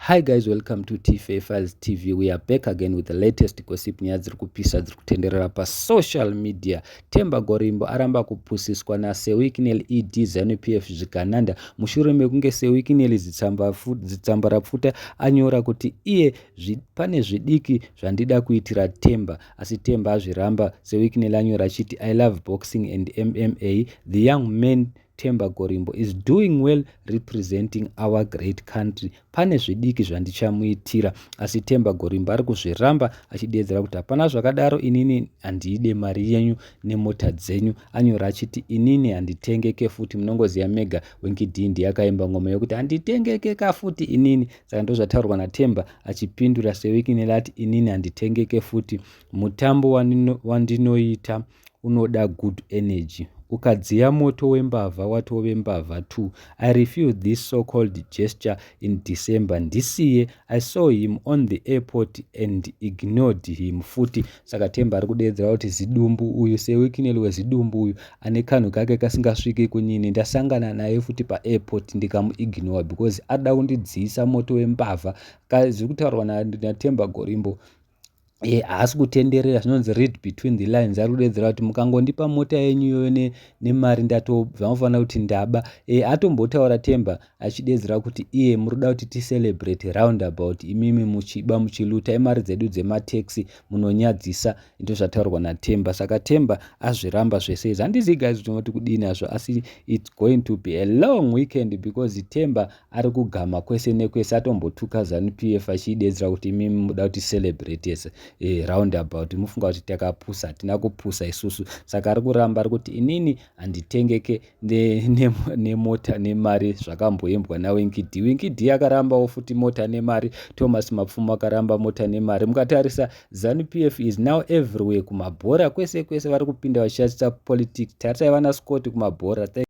Hi guys, welcome to TFA Files TV. We are back again with the latest gossip, nyaya dziri kupisa dziri kutenderera pasocial media. Temba Gorimbo aramba kupusiswa naSir Wicknell ED ZANU PF zvigananda mushure mekunge Sir Wicknell zitsamba rapfuta anyora kuti iye pane zvidiki zvandida kuitira Temba, asi Temba azviramba. Sir Wicknell anyora achiti, "I love boxing and MMA. The young man Temba Gorimbo is doing well representing our great country. Pane zvidiki zvandichamuitira." Asi Temba Gorimbo ari kuzviramba achideedzera kuti hapana zvakadaro, inini handiide mari yenyu nemota dzenyu. Anyora achiti, "Inini handitengeke futi." Munongoziva mega, Winky D ndiye akaimba ngoma yekuti handitengeke kafuti inini. Saka ndozvataurwa naTemba achipindura Sir Wicknell ati, "Inini handitengeke futi. Mutambo wandinoita unoda good energy. Ukadziya moto wembavha, watove mbavha 2. I refuse this so called gesture in December. Ndisiye. I saw him on the airport and ignored him futi." Saka Temba ari kudeedzera kuti zidumbu uyu, Sir Wicknell wezidumbu uyu, ane kanhu kake kasingasviki kunyini, ndasangana naye futi paairport ndikamuignore because arida kundidziisa moto wembavha. Zviri kutaurwa naTemba Gorimbo, haasi kutenderera, zvinonzi read between the lines. Ari kudedzera kuti mukangondipa mota yenyu iyoyo nemari, ndatobva kuti ndaba. Atombotaura Temba achidedzera kuti iye muri kuda kuti ticelebrate roundabout, imimi muchiba, muchiluta imari dzedu dzematax, munonyadzisa. Ndo zvataurwa naTemba. Saka Temba azviramba zvese izvi. Handizivi guys tinoti kudini hazvo, asi it's going to be a long weekend because Temba ari kugama kwese nekwese. Atombotuka ZANU PF achidedzera kuti imimi muda kuti celebrate roundabout, mufunga kuti takapusa? Hatina kupusa isusu. Saka ari kuramba, ari kuti inini handitengeke nemota nemari zvakamboimbwa naWinky D. Winky D akarambawo futi mota nemari. Thomas Mapfumo akaramba mota nemari. Mukatarisa, ZANU PF is now everywhere, kumabhora, kwese kwese vari kupinda vachishandisa politics. Tarisai vana Scott kumabhora.